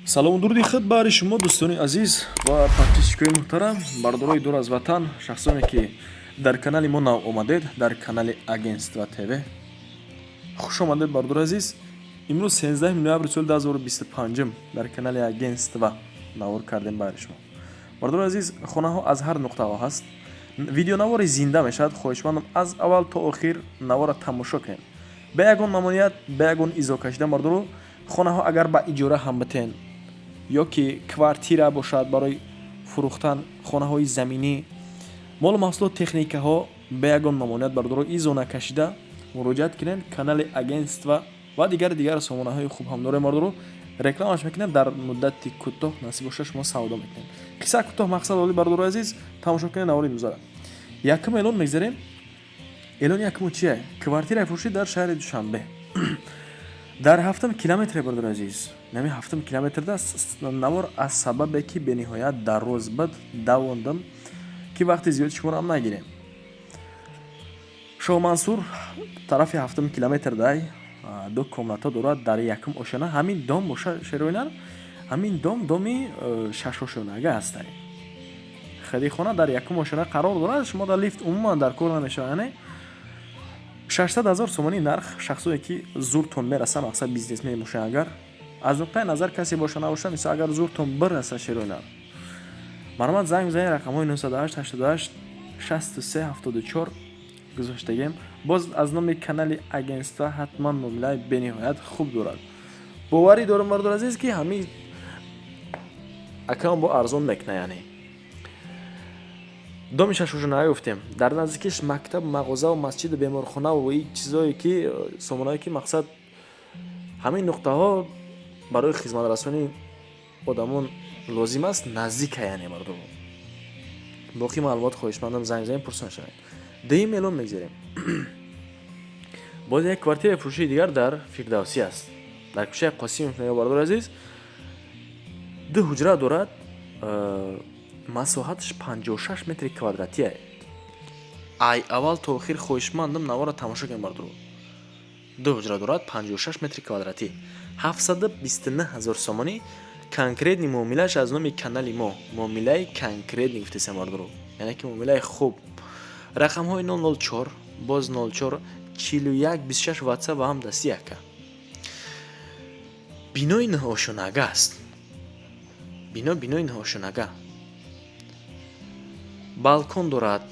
Салому дуруди худ баҳри шумо, дӯстони азиз ва подписчикои муҳтарам, бардорои дур аз ватан, шахсоне, ки дар канали мо нав омадед, дар канали Агентства ТВ. Хуш омадед, бардори азиз. Имрӯз 13 ноябри соли 2025 дар канали Агентства навор кардем баҳри шумо. Бардори азиз, хонаҳо аз ҳар нуқтаҳо ҳаст. Видеонавори зинда мешавад. Хоҳишмандам, аз аввал то охир навора тамошо кунед. Бе ягон мамоният, бе ягон изо кашидан, бардоро, хонаҳо агар ба иҷора ҳам битен ё ки квартира бошад барои фурӯхтан, хонаҳои заминӣ, молу маҳсулот, техникаҳо, бе ягон мамоният, бардоро, изо накашида муроҷиат кунед. Канали Агентства ва дигар дигар сомонаҳои хуб ҳам дорем, бардоро, рекламаш мекунем. Дар муддати кӯтоҳ, насиб боша, шумо савдо мекунед. Қисса кӯтоҳ, мақсад оли. Бардори азиз, тамошо кунед навори имрӯзара. Якум эълон мегзарем. Эълони якуму чие? Квартираи фурӯшӣ дар шаҳри Душанбе, дар ҳафтум километре, бардори азиз. Нами ҳафтум километрда. Навор аз сабабе ки бениҳоят дароз буд, давондам, ки вақти зиёд шуморо нагирем. Шоҳмансур тарафи ҳафтум километр дай ду комната дорад дар якум ошёна. Ҳамин дом боша, шероинар, ҳамин дом доми шашошёнага ҳастай. Худи хона дар якум ошёна қарор дорад. Шумо дар лифт умуман дар кор намешавад. Яъне 600 000 сомонӣ нарх. Шахсое ки зуртон мераса, мақсад, бизнесмен бошад, агар аз нуқтаи назар касе боша, набоша, мисол, агар зуртон бираса, шероинар, марҳамат, занг бизанед. Рақамҳои 908 88 63 74 гузоштагем. Боз аз номи канали Агентства ҳатман муомилаи бениҳоят хуб дорад. Боварӣ дорам, бардор азиз, ки ҳамин акаам бо арзон мекуна. Яъне доми шашошонаҳо гуфтем, дар наздикиш мактаб, мағозаву масҷиду беморхонаву и чизое ки сомонаое ки, мақсад, ҳамин нуқтаҳо барои хизматрасонии одамон лозим аст, наздика. Яъне, мардум, боқӣ маълумот хоҳишмандам, занг занем, пурсон шавед. Дуюм эълон мегзарем. Боз як квартираи фурӯшии дигар дар Фирдавсӣ аст, дар кӯчаи Қосимов меё. Бардори азиз, ду ҳуҷра дорад, масоҳаташ 56 метри квадратия. Ай аввал то охир хоҳишмандам, навора тамошо кунем, бардору. Ду ҳуҷра дорад, 56 метри квадратӣ, 729 ҳазор сомонӣ. Конкретный муомилааш аз номи канали мо, муомилаи конкретный гуфтесам, бардору, яъне ки муомилаи хуб. Рақамҳои 004, боз 04, 41 26, Ватсап ва ҳам дасти яка. Бинои ниҳошонага аст. Бино бинои ниҳошонага, балкон дорад,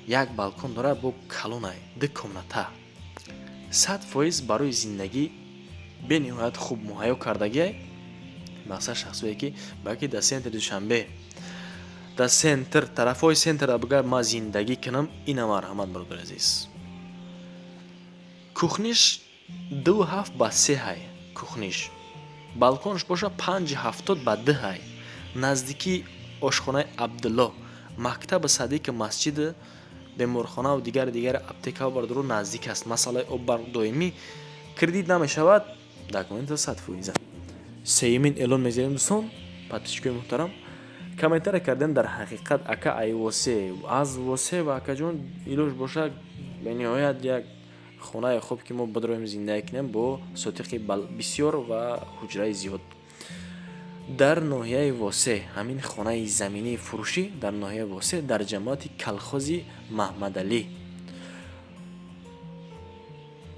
як балкон дорад, бо калонай, ду комната, 100% барои зиндагӣ бениҳоят хуб муҳайё кардагиай. Мақсад, шахсое ки балки дар центри Душанбе, дар центр, тарафҳои центрра бигӯяд, ман зиндагӣ кунам, ина марҳамат, бародари азиз. Кухниш 2,7 ба 3 ҳай кухниш, балконш боша 5,70 ба 2 ҳай. Наздикии ошхонаи Абдулло, мактаби садики, масҷиди, беморхонаву дигар дигар, аптекао, бардору, наздик аст. Масъалаи об, барқ доимӣ, кредит намешавад, документа 100%. Сеюмин эълон мезанем. Дӯстон, подписчикои муҳтарам, комментария кардем: дар ҳақиқат, ака, ай Восе, аз Восе ва акаҷон, илоҷ боша, бениҳоят як хонаи хуб, ки мо бидроем, зиндагӣ кунем, бо сотиқи бисёр ва ҳуҷраи зиёд. Дар ноҳияи Восе ҳамин хонаи заминии фурӯшӣ, дар ноҳияи Восе, дар ҷамоати Калхози Маҳмадалӣ,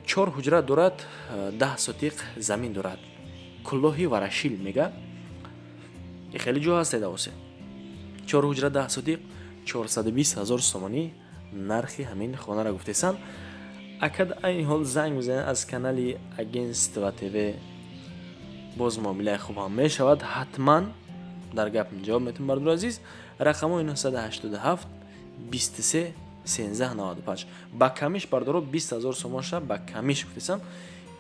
чор ҳуҷра дорад, 10 сотиқ замин дорад. Куллоҳи Варашил мега, хеле ҷо ҳаст Восе. Чор ҳуҷра, 10 сотиқ, 420 ҳазор сомонӣ нархи ҳамин хонаро гуфтесанд. Акад айни ҳол занг мезанед, аз канали Агентства ТВ боз муомилаи хуб ҳам мешавад. Ҳатман дар гап ҷавоб метавон. Бардори азиз, рақамҳои 987 23 13 95. Ба камиш, бардоро, 20 ҳазор сомон ша ба камиш гуфтесам,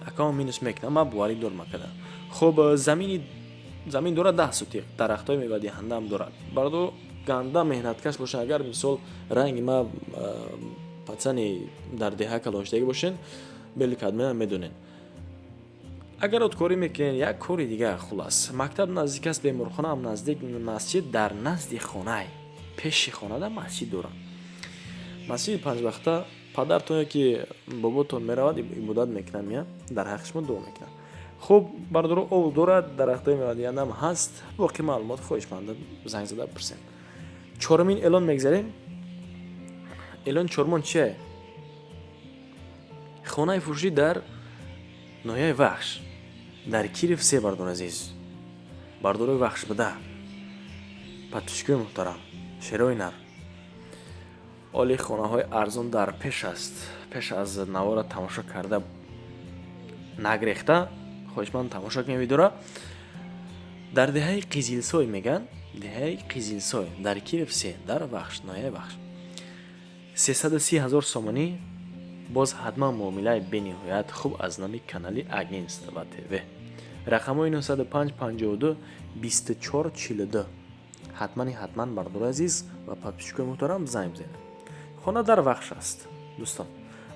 акамо минус мекунам, ман боварӣ дорам акада. Хуб, замини замин дорад, 10 сотиқ, дарахтҳои мевадиҳандаам дорад. Бардоро, ганда меҳнаткаш бошад, агар, мисол, ранги ма пацани дар деҳа калоншудагӣ бошед, бели кадмена медонед. Агар откорӣ мекунед, як кори дигар. Хулас, мактаб наздик аст, беморхонаам наздик, масҷид дар назди хонай, пеши хонада масҷид доранд. Масҷиди панҷвақта, падартон ё ки боботон меравад, ибодат мекунад, меяд, дар ҳаққи шумо дуо мекунад. Хуб, бардоро, об дорад, дарахтои мевадиҳандам ҳаст. Боқӣ маълумот хоҳишманда занг зада пурсем. Чорумин эълон мегзарем. Эълони чорумон чие? Хонаи фурӯшӣ дар ноҳияи Вахш, дар Киров се. Бардор азиз, бардорои Вахш буда, подписчикои муҳтарам, шерои нар, оли хонаҳои арзон дар пеш аст. Пеш аз навора тамошо карда нагрехта, хоҳишманд тамошо кунем видеора. Дар деҳаи Қизилсой мегӯянд, деҳаи Қизилсой, дар Киров се, дар Вахш, ноҳияи Вахш, 330 000 сомонӣ. Боз ҳатман муомилаи бениҳоят хуб аз номи канали Агентства ТВ. Рақамҳои 905 52 24 42. Ҳатмани ҳатман, бардори азиз ва подписчикои муҳтарам, занг бизанед. Хона дар Вахш аст, дӯстон.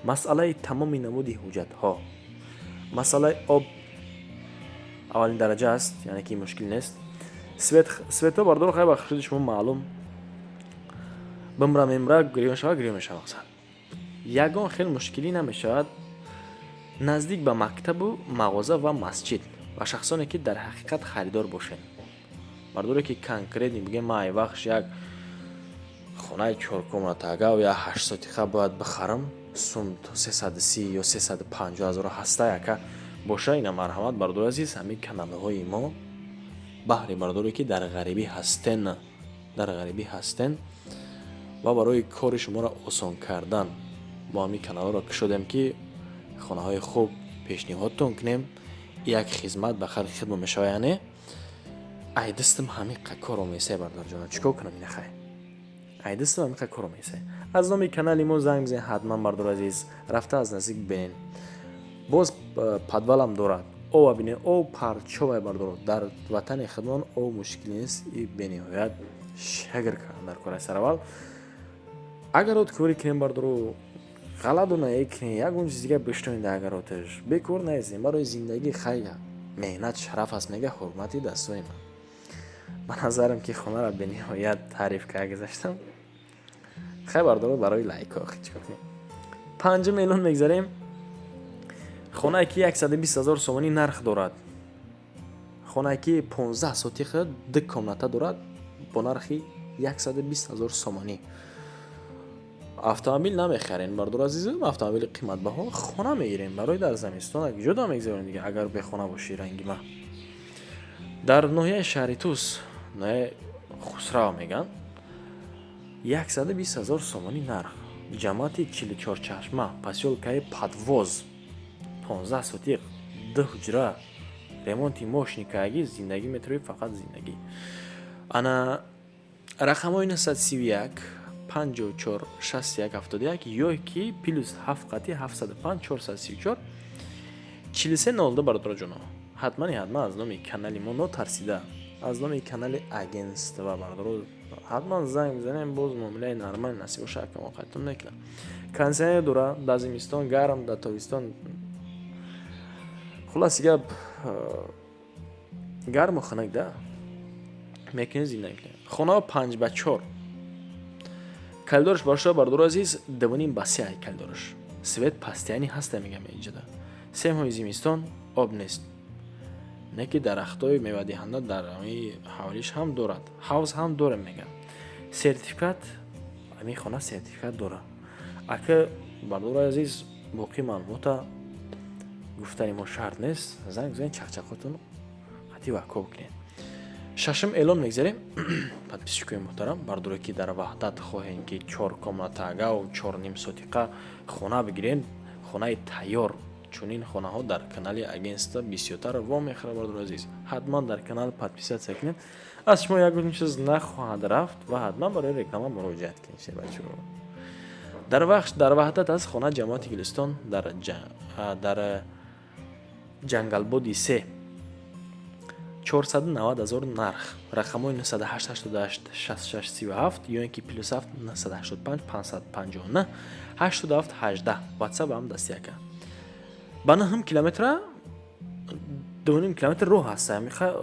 Масъалаи тамоми намуди ҳуҷҷатҳо, масъалаи об аввалин дараҷа аст, яъне ки мушкил нест. Светҳо, бардор, хай, ба худи шумо маълум, бимра мемра, гирён шава, гирён мешава. Мақсад, ягон хел мушкилӣ намешавад. Наздик ба мактабу мағоза ва масҷид. Ва шахсоне, ки дар ҳақиқат харидор бошед, бардоре, ки конкретно бигем, ман ай Вахш як хонаи чоркомнатага я 8 сотиха бояд бихарам, сум то 330 ё 350 ҳазор ҳаста яка боша, ина марҳамат, бардори азиз, ҳамин каналҳои мо баҳри бардоре, ки дар ғарибӣ ҳастен, дар ғарибӣ ҳастен ва барои кори шуморо осон кардан мо ҳамин каналҳоро кушодем, ки хонаҳои хуб пешниҳодтон кунем. Як хизмат ба халқи хидмат мешавад. Яъне ай дастам ҳамиқа корро месай, бародарҷона, чӣ кор кунам? Ина хай, ай дастам ҳамиқа корро месай. Аз номи канали мо занг бизанед ҳатман, бардор азиз, рафта аз наздик бинед. Боз подвалам дорад. Ова бинед, об парчовай, бардоро. Дар ватани худмон об мушкил нест и бениҳоят шагр кардан дар кораи. Сараввал агарот кори кунем, бардоро, ғалату наекунем, ягон чиз дига бишнавем. Дар агароташ бекор наестем. Барои зиндагӣ хай, меҳнат шараф аст, мега. Ҳурмати дастои ман, ба назарам, ки хонаро бениҳоят таъриф карда гузаштам. Хай, бардоро, барои лайко чӣ кор кунем? Панҷум эълон мегзарем. Хонае, ки 120 000 сомонӣ нарх дорад, хонае, ки 15 сотиха, ду комната дорад, бо нархи 120 000 сомонӣ. Автомобил намехарем, бардор азизам, автомобили қиматбаҳо. Хона мегирем барои дар замистон ҷо да мегзарем дига, агар бехона бошӣ ранги ма. Дар ноҳияи шаҳри Тус, ноҳияи Хусрав мегӯянд, 120 000 сомонӣ нарх, ҷамоати Чилучорчашма, посёлкаи Подвоз, 15 сотиқ, ду ҳуҷра, ремонти мошиникаги, зиндагӣ метавонӣ, фақат зиндагӣ. Ана рақамҳои 931 54 61 71 ё ки плюс 7 қати 705 434 43 02. Бародароҷоно, ҳатмани ҳатман аз номи канали мо, нотарсида, аз номи канали агентства, бародаро, ҳатман занг бизанем. Боз муомилаи нормал насиб боша, акамо қайтон мекунам. Кондиционер дора, дар зимистон гарм, дар тобистон, хулоси гап, гарму хунук да мекунем, зиндагӣ кунем. Хонаҳо 5 ба 4, калидорш боша, бардору азиз, 2,5 ба 3 ай калидорш. Свет постоянный ҳаста, мегам. Инҷода 3 моҳи зимистон об нест, не ки дарахтҳои мевадиҳанда дар ҳамин ҳавлиш ҳам дорад, ҳавз ҳам дорем, мегам. Сертификат, ҳамин хона сертификат дорад. Ака, бардори азиз, боқӣ маълумота гуфтани мо шарт нест. Занг бизанед, чақчақотон хати вакоб кунед. Шашум эълон мегзарем. Подписчикои муҳтарам, бардоре, ки дар Ваҳдат хоҳем, ки чор комнатагау 4,5 сотиқа хона бигирем, хонаи тайёр. Чунин хонаҳо дар канали агентства бисёртар вомехӯрад. Бардори азиз, ҳатман дар канал подписаться кунед, аз шумо ягон чиз нахоҳад рафт ва ҳатман барои реклама муроҷиат кунед. Бачаҳо, дар вахш, дар Ваҳдат аст хона, ҷамоати Гулистон, дар Ҷангалбоди се, 490 ҳазор нарх. Рақамҳои 908 88 66 37 ё ин ки плюс 7 985 559 87 18. Ватсап ҳам дасти яка. Ба наҳум километра, 2,5 километр роҳ ҳаст.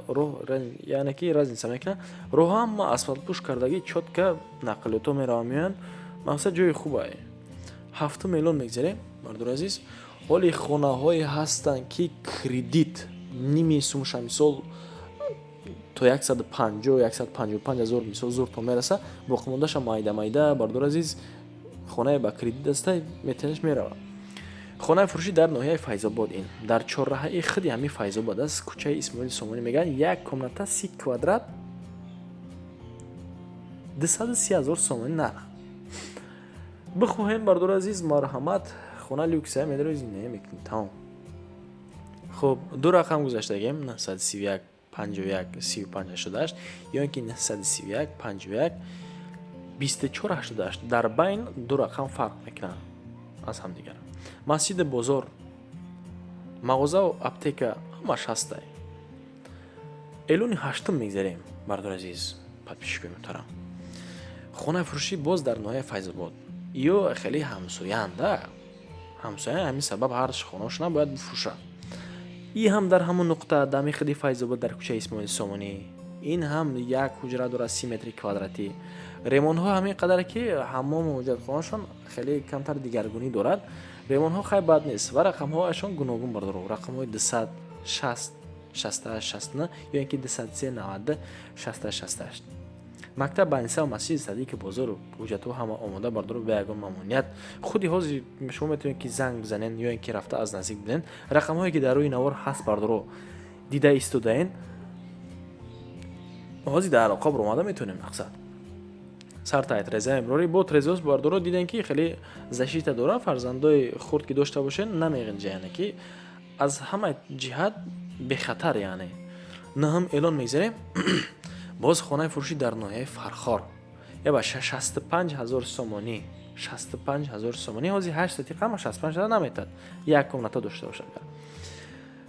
Роҳ, яъне ки разница мекунад. Роҳ ҳама асфалтпӯш кардагӣ, чётко, нақлиётҳо мераванд, меоянд. Мақсад, ҷои хубае. Ҳафтум эълон мегзарем, бардори азиз. Ҳоли хонаҳое ҳастанд, ки кредит Ними сумша, мисол, то 150, 155 ҳазор, мисол, зур то мераса, боқимондаша майда майда. Бардор азиз, хонае ба кредит аста, метанеш, мерава. Хонаи фурӯшӣ дар ноҳияи Файзобод, ин дар чорраҳаи худи ҳамин Файзобод аст, кӯчаи Исмоили Сомонӣ мегӯянд. Як комната, 30 квадрат, 230 ҳазор сомонӣ нарх. Бихоҳем, бардори азиз, марҳамат, хона люкса, медарои, зиндагӣ мекунӣ, тамом. Хуб, ду рақам гузаштагем: 931 51 35 88 ё ин ки 931 51 24 88. Дар байн ду рақам фарқ мекунанд аз ҳамдигар. Масҷиди бозор, мағозаву аптека ҳамаш ҳастай. Эълони ҳаштум мегзарем, бардори азиз, подписчикои муҳтарам. Хонаи фурӯшӣ боз дар ноҳияи Файзобод. Ё хеле ҳамсояанда, ҳамсоя, ҳамин сабаб ҳар хонаошона бояд бифурӯшад. И ҳам дар ҳамон нуқта, дами худи Файзобод, дар кӯчаи Исмоили Сомонӣ. Ин ҳам як ҳуҷра дорад, 30 метри квадратӣ. Ремонтҳо ҳамин қадаре, ки ҳаммому ҳоҷатхонаашон хеле камтар дигаргунӣ дорад. Ремонтҳо хай бад нест ва рақамҳояшон гуногун, бардоро. Рақамҳои 260 68 69 ё ин ки 203 92 68 68. Мактаб, больница ва масҷиди садики бозору ҳуҷҷатҳо ҳама омода, бардоро, бе ягон мамоният. Худи ҳозир шумо метавонед, ки занг бизанед ё ин ки рафта аз наздик бинед. Рақамҳое, ки дар рӯи навор ҳаст, бардоро, дида истодаен, ҳозир дар алоқа баромада метавонем. Мақсад, сартай треза имрори бо трезос, бардоро, дидем, ки хеле защита дорад. Фарзандои хурд ки дошта бошед, намеғинҷа, яъне ки аз ҳама ҷиҳат бехатар. Яъне наҳам эълон мегзарем. Боз хонаи фурӯшӣ дар ноҳияи Фархор, яба 65 ҳазор сомонӣ, 65 ҳазор сомонӣ. Ҳозир 8 сотиқа ма 65 ҳазор наметад, як комната дошта бошад.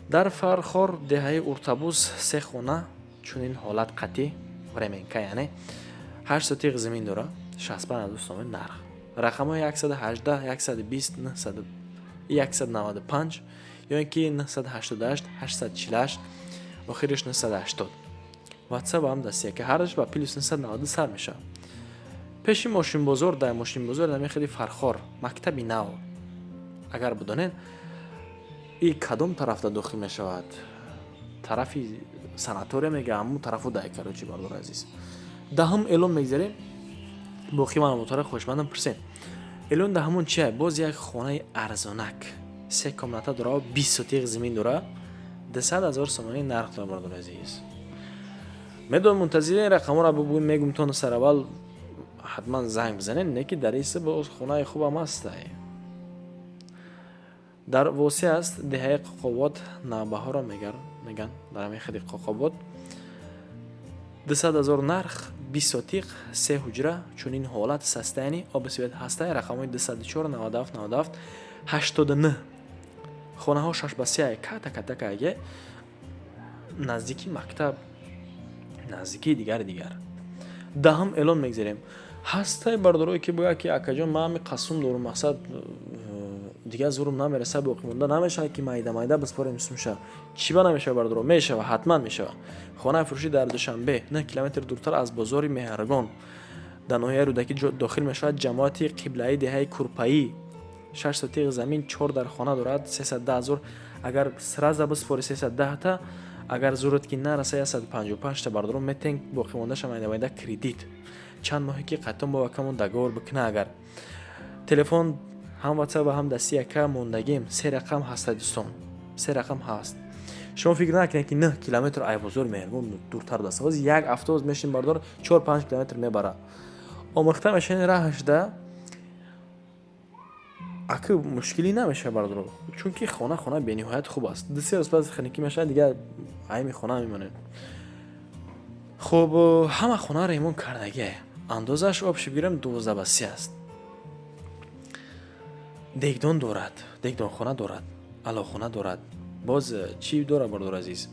Дар Фархор, деҳаи Уртабуз, се хона, чунин ҳолат, қатъи временка, яъне 8 сотиқ замин дора, 65 ҳазор сомонӣ нарх. Рақамҳои 118 120 195 ё ин ки 988 848, охириш 980. Ватсап ҳам дастия, ки ҳардаш ба плюс 990 сар мешавад. Пеши мошинбозор, дар мошинбозор намехели Фархор, мактаби нав агар бидонед, и кадом тарафда дохил мешавад? Тарафи санатория мега, ҳамун тарафу дай. Короче, бардор азиз, даҳум эълон мегзарем. Боқӣ маълумотҳоро хоҳишмандам пурсем. Эълон даҳамон чия? Боз як хонаи арзонак, се комната дора, 20 сотиқ замин дора, 200 ҳазор сомонӣ нарх дора. Бардор азиз, медонам, мунтазири рақамҳоро бубӯем, мегум то сараввал ҳатман занг бизанед, не ки дар иса боз хонаи хубам ҳастай. Дар Восеъ аст, деҳаи Қоқобод, Навбаҳорро меган, дар ҳамин хиди Қоқобод. 200 ҳазор нарх, 20 сотиқ, се ҳуҷра, чунин ҳолат, состояние, оби свет ҳастай. Рақамҳои 204 97 97 89. Хонаҳо 6 ба 3, ката катакаге, наздики мактаб, наздикии дигари дигар. Даҳум эълон мегзарем. Ҳастай бардорое, ки бояд, ки акаҷон, ман ҳами қасум дорум, мақсад, дигар зурум намераса, боқимонда намешавад, ки майда майда биспорем сумша. Чӣ ба намешавад, бардоро? Мешава, ҳатман мешава. Хонаи фурӯшӣ дар Душанбе, 9 километр дуртар аз бозори Меҳргон, дар ноҳияи Рӯдакӣ дохил мешавад, ҷамоати Қиблаӣ, деҳаи Курпаӣ. 6 сотиқ замин, чор дар хона дорад, 310 ҳазор. Агар сразу биспори, 310-та, агар зурат ки нараса, 155-та, бардоро, метен, боқимондаша майда майда кредит, чанд моҳе ки қайтон бо акамон договор бикуна. Агар телефон ҳам ватсап ва ҳам дасти яка мондагим, се рақам ҳаста, дӯстон, се рақам ҳаст. Шумо фикр накунед, ки 9 километр ай бозори Меҳргон дуртар даст. Ҳозир як автобус мешин, бардор, 4-5 километр мебара. Омӯхта мешавед раҳашда, аки мушкилӣ намешавад, бардоро, чунки хона хона бениҳоят хуб аст. 2-3 рӯз пас хунукӣ мешавад, дигар айми хона мемонед. Хуб, ҳама хона ремонт кардагие. Андозааш общий бигирем, 12 ба 30 аст. Дегдон дорад, дегдонхона дорад, алоқхона дорад. Боз чӣ дорад, бардор азиз?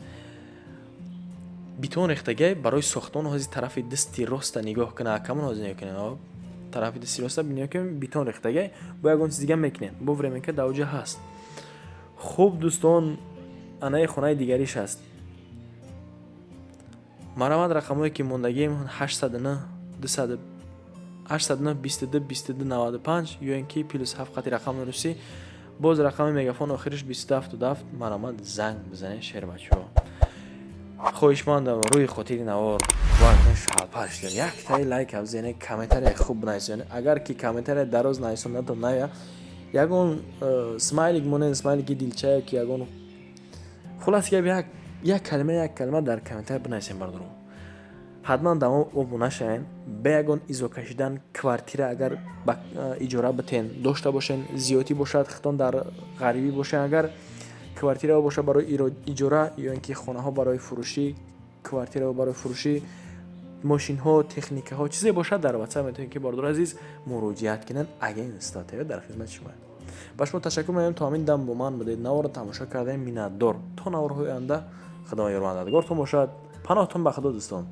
Бетон рехтагиай барои сохтмон. Ҳозир тарафи дасти роста нигоҳ куна, акамон, ҳозир нигоҳ кунед, тарафи дасти роста нигоҳ кунем, бетон рехтагиай. Бо ягон чиз дига мекунем, бо временка дар оҷа ҳаст. Хуб, дӯстон, анаи хонаи дигариш аст. Марамат, рақамҳое ки мондагием: 809 809 22 22 95 ё ин ки плюс 7 қати рақами русӣ. Боз рақами Мегафон охириш 27, марҳамат, занг бизанед. Шербачаҳо, хоҳишмандам, рӯи хотири навор шалпаш яктаи лайк бизанед, комментария хуб бинависед. Агар ки комментария дароз нависондатон ная, ягон смайлик монед, смайлики дилчая ки ягон, хулас гап, як калима, як калима дар комментария бинависем. Бардорум, ҳатман дар мо обуна шавен. Бе ягон изо кашидан квартира агар ба иҷора битен, дошта бошен, зиёдӣ бошад, хитон дар ғарибӣ бошен, агар квартирао бошад барои иҷора ё ин ки хонаҳо барои фурӯшӣ, квартирао барои фурӯшӣ, мошинҳо, техникаҳо, чизе бошад, дар Ватсап метавонед ки, бародари азиз, муроҷиат кунанд. Агентство ТВ дар хизмати шумо. Ба шумо ташаккур мекунем, то ҳамин дам бо ман будед, наворро тамошо кардаем. Миннатдор. То наворҳои оянда Худо ёрмандадгортон бошад. Паноҳтон ба Худо, дӯстон.